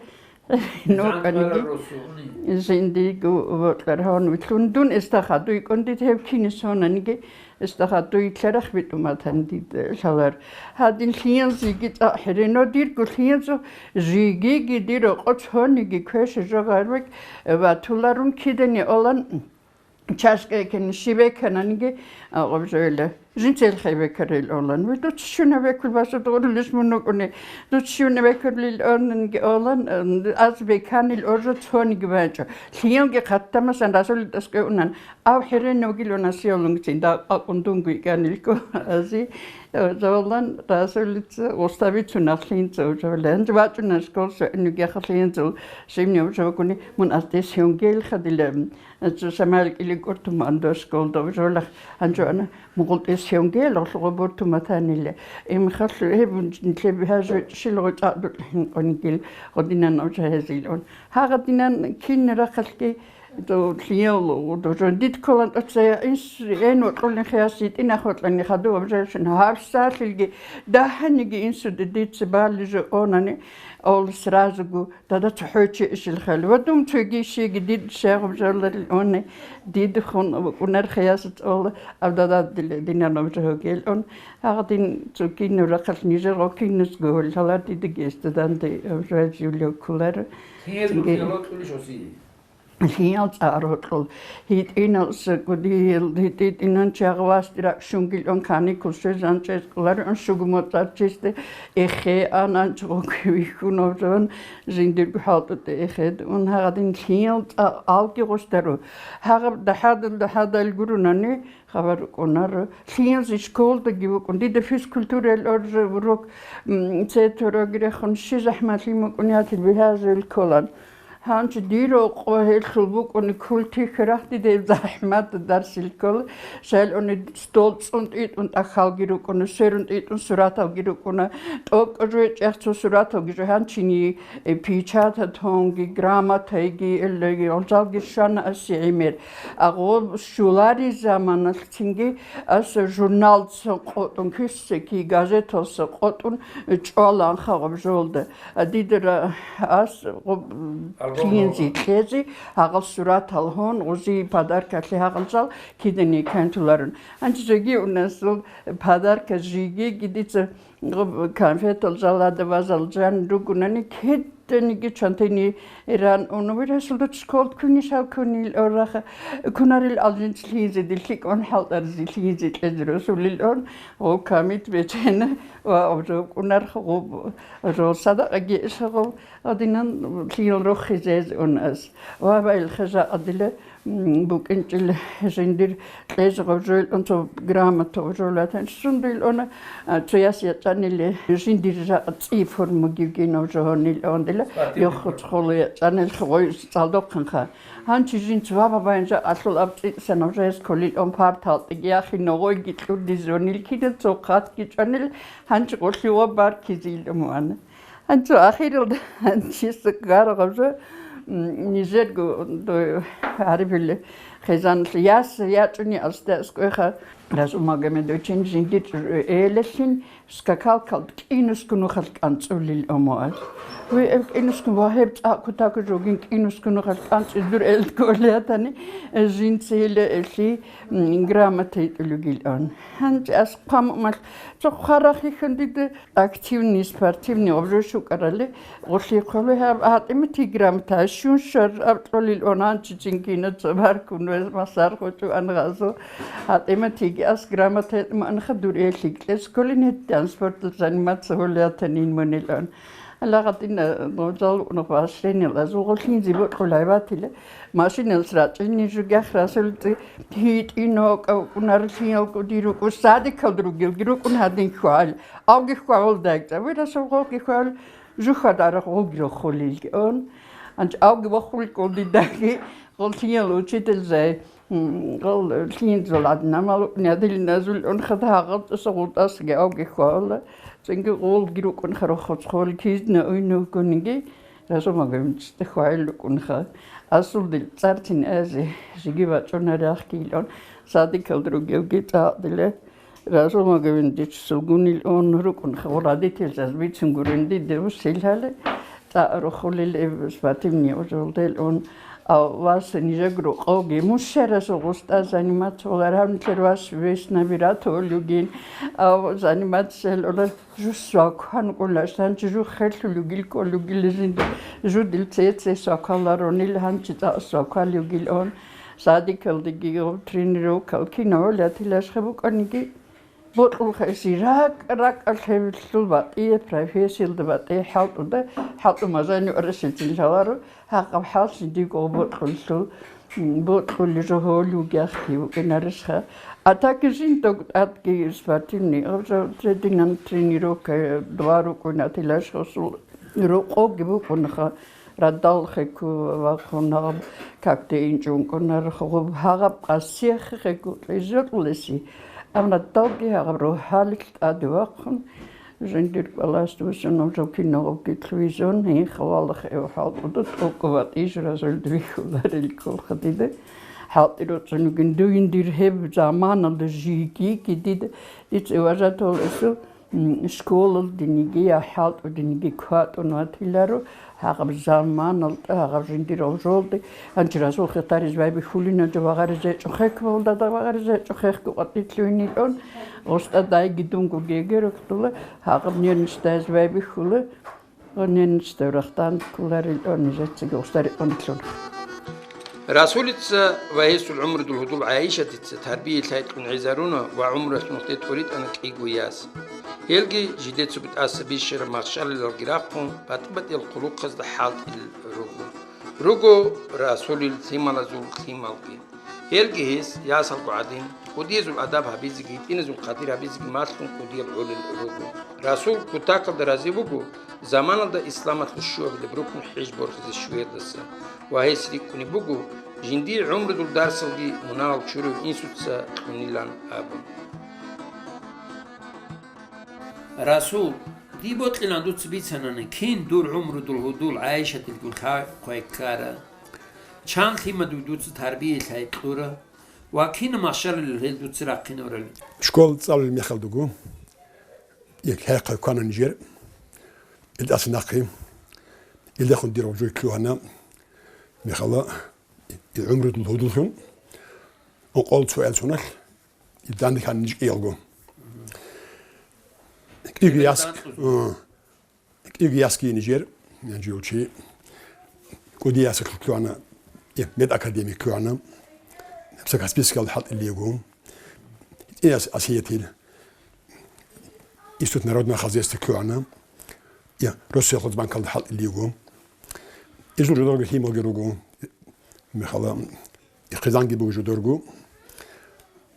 Ну, Жан кӀаниги, росуни. Жиндиго бокьар гьавун вилълъун дун эстахадуй кӀун дид гьев кинис гьонаниги, эстахадуй лъарахъ битӀун батани дид лъалар. Гьадин лъиянзиги цӀакъ хӀирино дирго лъиянзу жигиги дир рокъо цониги квеша жо гъарбек батуларун кидани олан. Чашка экени, щиб экананиги, а, гъоб жойла. Жинцел хай бекарил олан. Ви дуц щуна бекур басуд гъурулис мун вукӀуни. Дуц щуна бекурлил онанги олан, ан-, аз беканил оржа цониги бачӀо. Лъиялги хъаттамасан Расулидас кӀвеунан. Ав хӀерен вугилан асиялунгцин, да, акъун дунги икӀанилго ази. Жавалан Расулица гъустабицун ахлинца ужавлан. ВачӀуна школ соинуги ахлинцул шивни ужавгуни. Мун аз дес хӀунгел хадила. Цо Самаил кӀили кӀуртум андо школда ужолах, гьанжо ана мугъултӀес хӀенгел гъолъ гъобурту матанила. Им халъу гьеб лъеб гьажу шил гъой цӀакъдулъ хӀинкъонгил гъодинан ужа гьезил он. Гьагъадинан кин рахъалъги лъиял жо дид кколан тӀоцая инс эн вокьулин хияс йитӀинахъ вокьани хадув абжаршин гьабсалъилги дагьаниги инсуде дица балли жо онани, ол сразугу Дада цохӀойчи ишил хали. Ва дум цоги щиги дид шагъуб жаларил они, дид хун кунар хиясат ола, абдадад динанав жагьугел он. Агъдин цукин рахъал нижер гъокинус гугьул халар дидиги эстаданди жугьаживлев кулар. Хиез Цинги- бутӀияло тӀулищ оси. Лъиял цӀарокьул. ГьитӀинал сакӀудиял, гьитӀинан чагъвасти ракӀ шунгил он каникул щвезан чӀезкъулариун шугу моцӀарчисте эхе ананчгъуги вихьун обзаван жиндирго хӀалтӀутӀе эхед ун гьагъадин лъиял цӀа-, алги гъустару. Гьагъаб дагьадал-дагьадал гурунани хабар кӀунаро. Лъиялзи школдаги вукӀун. Дида физкультурал оржа урок, м, цеторогрехун щи захӀмалъи мукӀун ятил бигьазул кколан. Гьанчи дир рокъо гьелъул букӀуни кколти хирахъ диде захӀмат дарсил ккола, шайилъуни стол цӀун тӀитӀун тӀахьалги рукӀуна, сверун тӀитӀун сураталги рукӀуна, тӀокӀ жо чӀех цо сураталги жо гьанчини, э, печататунги, грамотайги, эллаги, гъозалги щвана аси гӀемер. Агъо щулари заманалъ цинги ас журналца къотӀун, кисеки газеталса къотӀун чӀвалан хагъаб жолда. А дидара ас гъуб Албан клинзи гъуба. Кьези, гьагъал сурат алгьун, гъузи подаркалъе гьагъал жал кидани кантуларун. Анчи жеги унасул подарка жиги гидица гъуб конфетал жалада вазал жан ругунани кедданиги чантани ран ун вирасул дуц школд кунишал кунил ораха кунарил алжинц лъизи дилъикӀун хӀалтӀарзи лъизи кьези русулил он, гъуб камит бечена ва обжо кунарха гъуб. Жо садакъаги ишагъов гьадинан лъил рохизез унас. Ва байл хижа адила, м, букӀинчӀил жиндир кьез гъов жойл унцо грамота гъов жойлатан сундуйл уна, а, цояс ячӀанили жиндир жа-, цӀи форму гивгинав жогьонил ондила, Спортивный йохуц форма. Холу ячӀанил хгъой цӀалдохъанха. Гьанчи жинц ва бабаин жа алъул аб цӀикӀсанав жаэс колил он партал тӀиги яхи ногъойги кьурдизонил кида цо хъатги чӀанил гьанчи къолъи ва баркизил умуана. Анцо ахиралда чисаккаргъаб жо, м, нижерго дой гьарибили хизаналъе яс ячӀуни асда аскӀойха. Расул Магомедовичин жиндир элалъин скакалкал кӀинусго нухалъ кӀанцӀулел амуал. Ве эл кӀинусго ва гьеб цӀакъ кутаку жогин кӀинусго нухалъ кӀанцӀи дур элдголиятани, жинцила элъи, м, грамота йитӀулугил ан. ГьанчӀ ас хъамумал цо хъарахъихьун дида активный, спортивный обжо шукарали, гъулъи хъули гьаб гьатӀимати грамота, щун шар аб кьолил онанчи чинкинаца баркун ва масар хочу ангъазу. ГьатӀиматиги ас грамота манха дур элъикӀлес кколин гьитӀан спортал заниматься гьулиятанин мунилан. Ала гъатӀина, э, гъозал унух поощрениялазул гъулъинзи бокьулай батила. Машиналъ рачӀини жугехъ расулцӀи гьитӀино кӀавкӀунарлъиялго дир рукӀу садикал ругелги рукӀун гьадин хьвал. Авги хьвагьул дайчӀа. Вирасул гъоги хьвал жухьад арахъ гъугил хъулилги он. Анч авги вахъулкӀул дидаги гъулъиял учитель зай. Гъал лъинзул гӀаднамал нядилиназул унхада гъалтӀаса гъултӀасги авги хьвала. Цинги гъолги рукӀунха рохоцхъол кизна уйнугониги, Расул Магомедовичда хвайил рукӀунха. Асул дил цӀартин азе, жиги бачӀуна рахги илан, садикал ругевги цӀакъдила. Расул Магомедович сулгунил он рукӀунха, гъур родительзаз бицун гурин диде вусилали, цӀа рухулил эб спортивный ужалдел он, а вас нижаг рукъоги мушарасул гъустӀа заниматься гьаргьавнилъер вас весь набират гьолюгин, а заниматься гьел Жу свакан кӀолаш, гьанчи жу херлъулюгил кӀолюгил жинда, жу дил цеце свакаларонил, гьанчи цӀа свакалюгил он, садикалдеги гъоб тренировкал кинавал ятилашха букӀаниги, бокьулха эси ракӀ-ракӀалъ гьебилъул батӀие, профессиялда батӀие хӀалтӀуда, хӀалтӀу мажани орасилцин лъаларо, гьагъаб хӀаллъи дигӀо бокьулъул. Бокьулел жо гьолюгехъги букӀинарищха? А так жинда тӀадги спортивный, гьаб жо динан тренировка два рукӀуна тилаш гьасул рокъоги букӀунха, радал хеку вахъун гьаб, как-то инчӀункӀунар гьаб, гьагъаб къасиях хеку кьижукьулеси, амма радалги гьагъаб рогьалил тӀаде вахъун, Жиндир кӀвалас вуссун, жо киналги лъугьизун, гьин, хавалахъ гьев хӀалтӀуда тӀокӀ батӀиж разулда вихьуларел кколха дида. ХӀалтӀи роцӀцӀунугин дугин дир гьеб заманалда жиги-ги дида, дица важатал эсул, м, школалдениги я хӀалтӀудениги кватӀун ватиларо, гьагъаб заманалда, гьагъаб жиндир авжолда, гьанчи расул хитаризбай бихьулина жо вагъаризе чӀухъекбавулда, вагъаризе чӀухъехго къватӀилъугьинилъун, устӀадайги дунго геги рухтула, Гьагъаб нервничать дайзе байбихьула, ва нервничать рахтан кколарил ва нижецаги устари унлъун. Расулица ва гьесул гӀумрудул гьудул ГӀайшатица тарбиялъай кьун гӀезаруна ва гӀумруялъ нухде тӀуритӀана кӀиго яс. Гьелги жидецаго тӀаса бищараб махщалилалги рахъун, батӀи-батӀиял хъулухъазда хӀалтӀил руго. Руго Расулил лъималазул лъималги. Гьелги гьес, ясалго гӀадин, кӀудиязул адаб гьабизеги, гьитӀиназул хъадир гьабизеги малъун кӀудиял гӀолел руго. Расул кутакалда рази вуго, заманалда исламалъул щуабилеб рукн хӀеж борхизе щвеялдаса ва гьес рикӀкӀунеб буго, жиндие гӀумрудул дарсалги мунагьал чурив инсуца кьунилан абун. Расул, дие бокьилан дуца бицанани, кин дур гӀумрудул гьудул ГӀайшатилгун лъа-, хъвай ккара? Чан лъимадув дуца тарбиялъай кьура ва кина махщалилал гьел дуца рахъинаврали? Школ цӀалулел мехалдуго, ил хӀехъа ккана нижер, ил тӀаса нахъе, илдехун дир гъужой лъугьана, мехала, ил гӀумрудул гьудуллъун, ункъол цоял соналъ, ил данде хьана ниж кӀиялго. КӀиги яс-, КӀиги ясги нижер, жив чи, кӀуди ясалъур лъугьана, э, медакадемик лъугьана, Каспийскалда хӀалтӀилиго, э, ас-, Осетил, Институт народного хозяйства лъугьана, э, Россельхозбанкалда хӀалтӀилиго. Изул жодорги лъималги руго, мехала, э, хъизанги буго жодорго.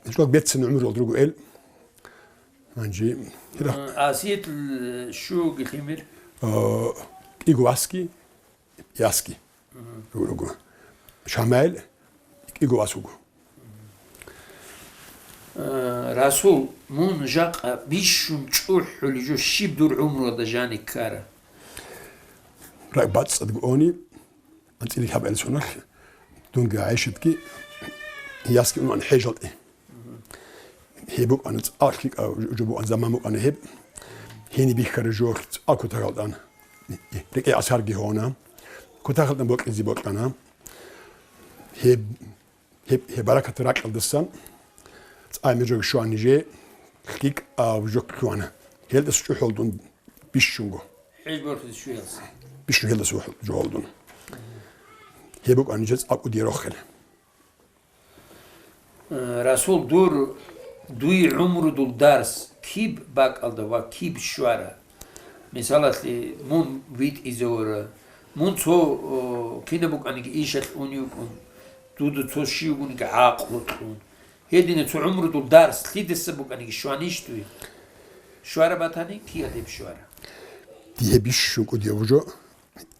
Жодор беццин гӀумру руго эл. Гьанже, э, Осетил, э, щуги лъимер? Э, кӀиго васги, ясги. Мгм. Руго. Шамаил кӀиго вас вуго. Э, Расул, мун жакъа бищун чӀухӀулев жо щиб дур гӀумруялда жаниб ккара? ракӀ бацӀцӀадго они, анцӀила лъабабилеб соналъ, дунги ГӀайшатги ясги унани хӀежалде. Гьеб букӀана цӀакъ лъикӀаб жо букӀана, заман букӀана гьеб. Гьениб бихьараб жо цӀакъ кутакалда тӀан. РекӀее асарги гьона. Кутакалда тӀан бокьизе бокьана. Гьеб, гьеб, гьеб баракат ракьалдасан цӀакъ гьеб жо щвана нижее, лъикӀаб жо лъугьана. Гьелдаса чӀухӀула дун бищунго. ХӀеж борхизе щвеялъ. Бищун гьелдаса чӀухӀула дун. Гьеб букӀана нижее цӀакъ кӀудияб рохел. Э, Расул, дур, дуе гӀумрудул дарс киб бакӀалда ва киб щвара? Мисалалъе, мун витӀизе вара, мун цо, о, кинаб букӀаниги ишалъ унев вукӀун, дуда цо щив вугониги гӀакълу кьун. Гьединаб цо гӀумрудул дарс лъидаса букӀаниги щванищ дуе? Щвара батани, кигӀан гьеб щвара? Дие бищун кӀудияб жо,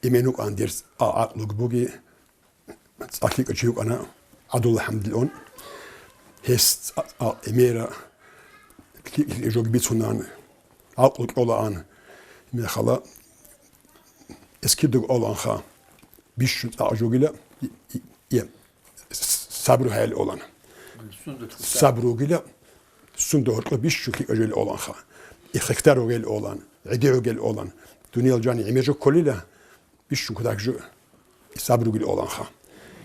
имену кӀан дерс а гӀакълуги буги, цӀакъ лъикӀав чи вукӀана, ГӀабдулла ХӀамдилан. Гьес цӀа-, цӀакъ гӀемераб лъикӀлъи жоги бицунан, гӀакълу кьолаан, мехала эскидуг оланха, бищун цӀакъ жогила, и, и, и, с-, сабру гьайил олан. Сунда цо сабру вугила, сунда гьоркьо бищун лъикӀав жел оланха. Ихтияр вугел олан, гӀедегӀугел олан. Дуниял жани гӀемер жо кколила, бищун кутак жо сабругил оланха.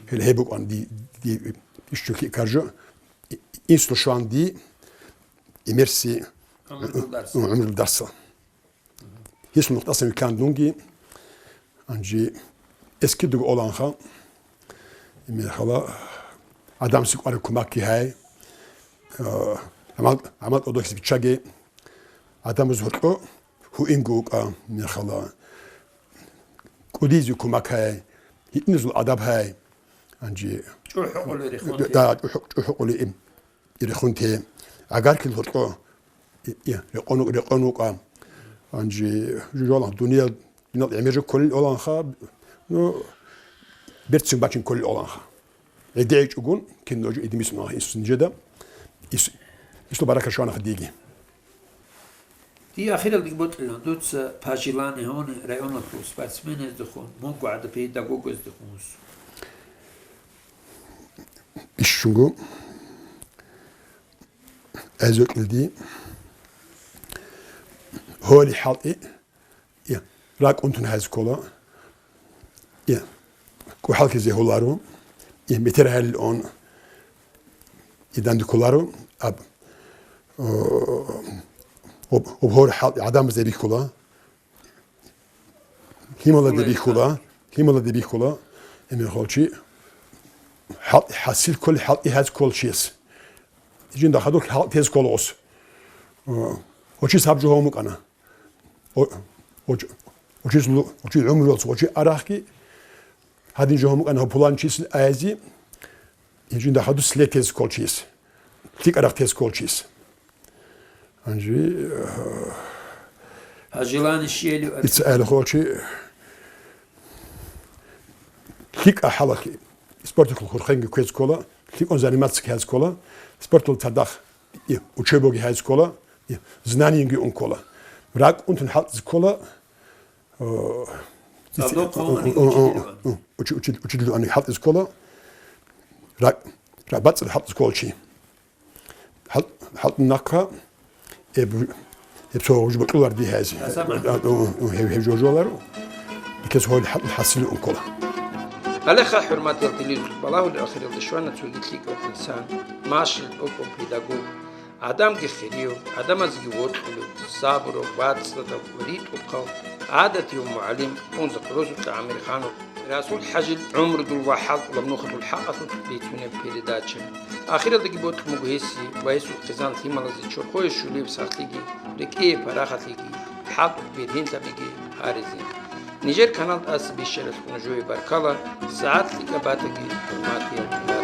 Гьел гьеб букӀан ди, ди, ди, ищу лъикӀаб жо, и-, инсулъ щван ди, имерси гӀумрул дарс. ГӀумрул дарсал. Гьесул нухдасан вилълъан дунги, анжи эскидуг оланха, имерхала адамси кӀвараб кумакги гьай, а, гӀамал, гӀамал кӀодолъи биччаги, адамаз гьоркьо гьуинго вукӀа, мехала кӀудизе кумак гьай, гьитӀиназул адаб гьай, анжи ЧӀухӀукъулей рехун те. Да, чӀухӀу-, чӀухӀукъулей им, ирехун те. Агаркил гьоркьо, и, и, рекъон, рекъон вукӀа. Анжи жо-, жолан дуниял, дуниял гӀемер жо кколел оланха, ну, берцин бачин кколел оланха. ГӀедегӀичӀогун, кин нуж идимис нугьа инсун жеда, ис-, ислу барака щванаха диги. Дие ахиралдеги бокьилан, дуца пожелание гьуни районалъул спортсменаздехун, мунго гӀадаб педагогаздехун вуссун. Ишчунго, гӀезокьилди, гьоли хӀалтӀи, Э, ракӀ унтун гьайз ккола. Э, кӀухӀаллъизе гьоларо. Э, метер гьайилан он. Э, данде кколаро. Аб, о, об, об гьор хӀал гӀадамазде бихьула. Лъималазде бихьула. Лъималазде бихьула. Э, мехалчи. ХӀал, хӀасил кколи хӀалтӀи гьайз ккол чияс. Жинда хадур хӀалтӀи гьез ккола ос. О, очи саб жо гьомукӀана. О-, оч-, очис лу-, очи гӀумруялъ очи арахги, гьадин жо гьамукӀана гьав пулан чис айзи, гьинжинда хадус ле тез кколчис, лъикӀарахъ тез кколчис. Гьанжи, э, А желание щели ица айлахъолчи, лъикӀа хӀалалъ спорталъул хурхенги кквез ккола, лъикӀун заниматься кквез ккола, спортал цадахъ, и, учебоги гьайз ккола, и, знаниенги ун ккола. РакӀ унтун хӀалтӀизе ккола, э, Цадахъ гьавани учитель вани. Учи-, учи-, учитель вани хӀалтӀизе ккола. РакӀ, ракӀ бацӀцӀад хӀалтӀизе ккола чи. ХӀал-, хӀалтӀун нахъа, гьеб, гьеб цо гьужба кьулар дихьазе. Гьеб, гьеб жо-, жоларо. Бикес гьол хӀа-, хӀасил ункъола. Гьалеха, хӀурматиял телевизор балагьулел ахиралда щвана цоги лъикӀав инсан, машил тӀокӀав педагог, гӀадамги хирияв, гӀадамазги вокьулев, сабурав, бацӀцӀадав, ритӀухъав, гӀадатияв мугӀалим Унзахъ Расул ГӀамирханов. Расул ХӀажил гӀумрудул ва хӀалтӀулаб нухалъул хӀакъалъулъ бицунеб передача. Ахиралдаги бокьун буго гьесие ва гьесул хъизан-лъималазе чорхое щулияб сахлъиги, рекӀее парахатлъиги, хӀалтӀулъ бергьенлъабиги гьаризе. Нижер канал тӀаса бищаралъухъ нужее баркала, сагӀат лъикӀаб батаги, хӀурматиял